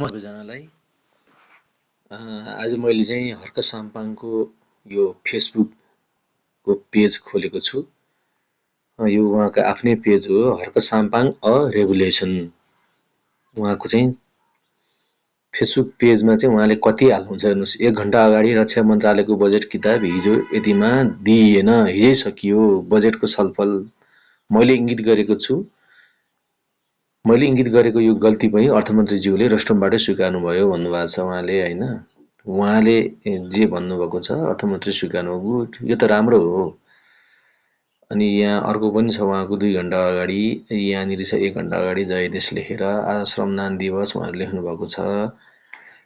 सबैजनालाई आज मैले चाहिँ हर्क साम्पाङको यो फेसबुकको पेज खोलेको छु। यो उहाँको आफ्नै पेज हो, हर्क साम्पाङ अ रेभुलेसन। उहाँको चाहिँ फेसबुक पेजमा चाहिँ उहाँले कति हाल्नुहुन्छ हेर्नुहोस्। 1 घण्टा अगाडि रक्षा मन्त्रालयको बजेट किताब हिजो यतिमा दिइएन, हिजै सकियो। बजेटको छलफल मैले इङ्गित गरेको छु। मैले इङ्गित गरेको यो गल्ती पनि अर्थमन्त्रीज्यूले रस्टमबाटै स्वीकार्नुभयो भन्नुभएको छ उहाँले हैन। उहाँले जे भन्नुभएको छ अर्थमन्त्री स्वीकार्नुभयो, यो त राम्रो हो। अनि यहाँ अर्को पनि छ उहाँको 2 घण्टा अगाडि, यहाँनिर छ 1 घण्टा अगाडि जयदेश लेखेर आज श्रमदान दिवस उहाँले लेख्नुभएको छ।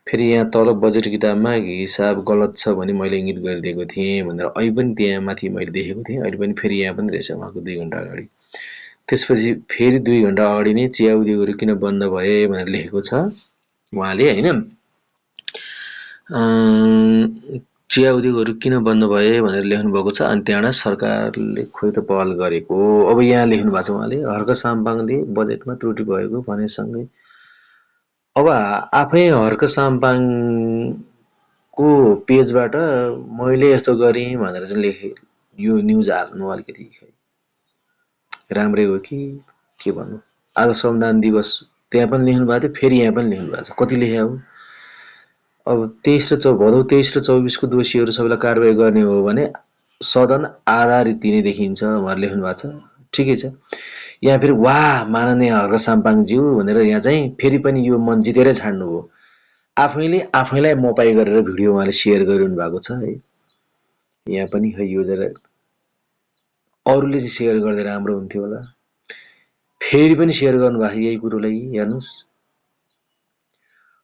फेरि यहाँ तल बजेट किताबमा हिसाब गलत छ भने मैले इङ्गित गरिदिएको थिएँ भनेर अहिले पनि त्यहाँ माथि मैले देखेको थिएँ। अहिले पनि फेरि यहाँ पनि रहेछ उहाँको 2 घण्टा अगाडि। त्यसपछि फेरि 2 घण्टा अगाडि नै चिया उद्योगहरू किन बन्द भए भनेर लेखेको छ उहाँले हैन। चिया उद्योगहरू किन बन्द भए भनेर लेख्नुभएको छ। अनि त्यहाँबाट सरकारले खोइ त पहल गरेको। अब यहाँ लेख्नु भएको छ उहाँले हर्क साम्पाङले बजेटमा त्रुटि भएको भनेसँगै अब आफै हर्क साम्पाङको पेजबाट मैले यस्तो गरेँ भनेर चाहिँ लेखे यो न्युज हाल्नु अलिकति राम्रै हो कि के भन्नु। आज श्रमदान दिवस त्यहाँ पनि लेख्नु भएको थियो, फेरि यहाँ पनि लेख्नु भएको छ। कति लेख्या हो? अब 23 र भदौ 23 र 24 को दोषीहरू सबैलाई कारबाही गर्ने हो भने सदन आधारित दिने देखिन्छ भनेर लेख्नु भएको छ। ठिकै छ। यहाँ फेरि वाह माननीय हर्क साम्पाङज्यू भनेर यहाँ चाहिँ फेरि पनि यो मन जितेरै छाड्नु हो। आफैले आफैलाई मोपाई गरेर भिडियो उहाँले सेयर गरिरहनु भएको छ है। यहाँ पनि खै यो जरा अरूले चाहिँ सेयर गर्दै राम्रो हुन्थ्यो होला। फेरि पनि सेयर गर्नुभएको यही कुरोलाई हेर्नुहोस्।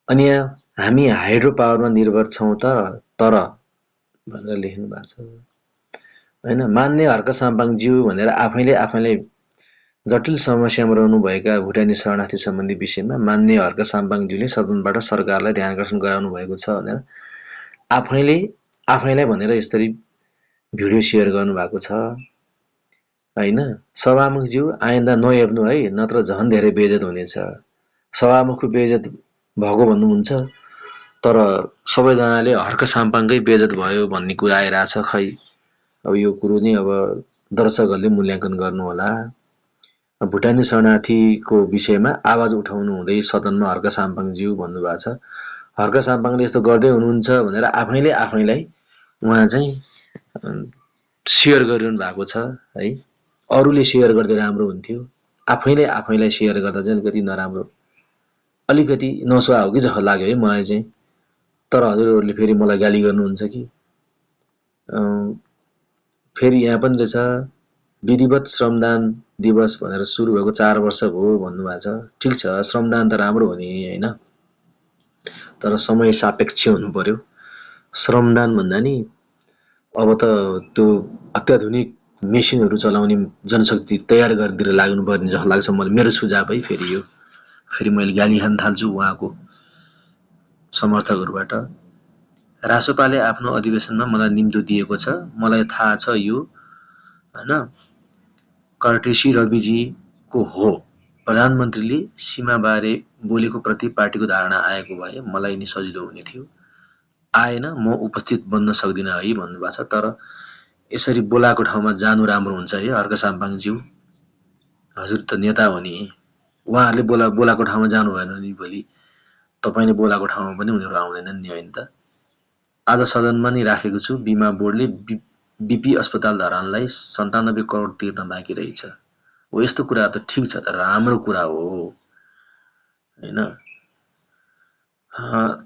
अनि यहाँ हामी हाइड्रो पावरमा निर्भर छौँ त तर भनेर लेख्नु भएको छ हैन। मान्य हर्क साम्पाङज्यू भनेर आफैले आफैलाई जटिल समस्यामा रहनुभएका भुटानी शरणार्थी सम्बन्धी विषयमा मान्य हर्क साम्पाङज्यूले सदनबाट सरकारलाई ध्यानकर्षण गराउनु भएको छ भनेर आफैले आफैलाई भनेर यसरी भिडियो सेयर गर्नुभएको छ हैन। सभामुखज्यू आइन्दा नहेर्नु है, नत्र झन् धेरै बेइज्जत हुनेछ। सभामुखको बेइज्जत भएको भन्नुहुन्छ तर सबैजनाले हर्क साम्पाङकै बेइज्जत भयो भन्ने कुरा आइरहेछ। खै अब यो कुरो नि अब दर्शकहरूले मूल्याङ्कन गर्नु होला। भुटानी शरणार्थीको विषयमा आवाज उठाउनु हुँदै सदनमा हर्क साम्पाङज्यू भन्नुभएको छ। हर्क साम्पाङले यस्तो गर्दै हुनुहुन्छ भनेर आफैले आफैलाई उहाँ चाहिँ सेयर गरिरहनु भएको छ है। अरूले सेयर गर्दै राम्रो हुन्थ्यो, आफैले आफैलाई सेयर गर्दा चाहिँ अलिकति नराम्रो, अलिकति नसुहा हो कि जस्तो लाग्यो है मलाई चाहिँ। तर हजुरहरूले फेरि मलाई गाली गर्नुहुन्छ कि। फेरि यहाँ पनि रहेछ विधिवत श्रमदान दिवस भनेर सुरु भएको 4 वर्ष भयो भन्नुभएको छ। ठिक छ, श्रमदान त राम्रो हो नि हैन, तर समय सापेक्ष हुनु पर्यो। श्रमदान भन्दा नि अब त त्यो अत्याधुनिक मेसिनहरू चलाउने जनशक्ति तयार गरिदिएर लाग्नुपर्ने जस्तो लाग्छ मलाई। मेरो सुझाव है फेरि यो। फेरि मैले गाली खान थाल्छु उहाँको समर्थकहरूबाट। रासोपाले आफ्नो अधिवेशनमा मलाई निम्तो दिएको छ, मलाई थाहा छ यो हैन। कर्टेसी रविजीको हो। प्रधानमन्त्रीले सीमाबारे बोलेको प्रति पार्टीको धारणा आएको भए मलाई नि सजिलो हुने थियो। आएन, म उपस्थित बन्न सक्दिनँ है भन्नुभएको छ। तर यसरी बोलाको ठाउँमा जानु राम्रो हुन्छ है हर्क साम्पाङज्यू। हजुर त नेता हो नि, उहाँहरूले बोलाको ठाउँमा जानु भएन नि भोलि तपाईले बोलाको ठाउँमा पनि उनीहरू आउँदैनन् नि हैन त। आज सदनमा नि राखेको छु, बिमा बोर्डले बीपी अस्पताल धरानलाई 97 करोड तिर्न बाँकी रहेछ। हो यस्तो कुरा त ठिक छ, तर राम्रो कुरा हो हैन।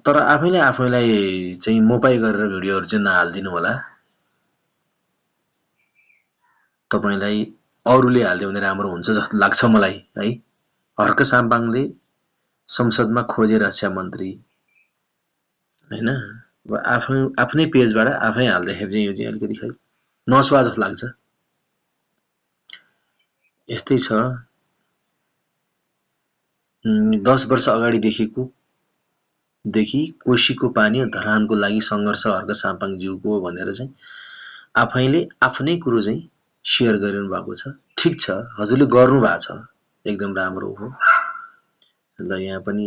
तर आफैले आफैलाई चाहिँ मोपाई गरेर भिडियोहरू चाहिँ नहाल्दिनु होला। तपाईलाई अरूले हाल्दियो भने राम्रो हुन्छ जस्तो लाग्छ मलाई है। हर्क साम्पाङले संसदमा खोजे रक्षा मन्त्री हैन। अब आफ्नै पेजबाट आफै हाल्दाखेरि चाहिँ यो चाहिँ अलिकति खै नसुहा जस्तो लाग्छ। यस्तै छ। 10 वर्ष अगाडिदेखि कोशीको पानी धरानको लागि सङ्घर्ष हर्क साम्पाङज्यूको भनेर चाहिँ आफैले आफ्नै कुरो चाहिँ सेयर गरिरहनु भएको छ। ठिक छ, हजुरले गर्नु भएको छ, एकदम राम्रो हो। ल यहाँ पनि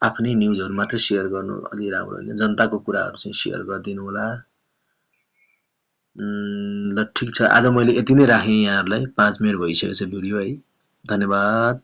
आफ्नै न्युजहरु मात्रै सेयर गर्नु अलि राम्रो हैन। जनताको कुराहरु चाहिँ सेयर गरिदिनु होला। ल ठिक छ। आज मैले यति नै राखेँ यहाँहरुलाई। 5 मिनेट भइसकेको छ भिडियो है। धन्यवाद।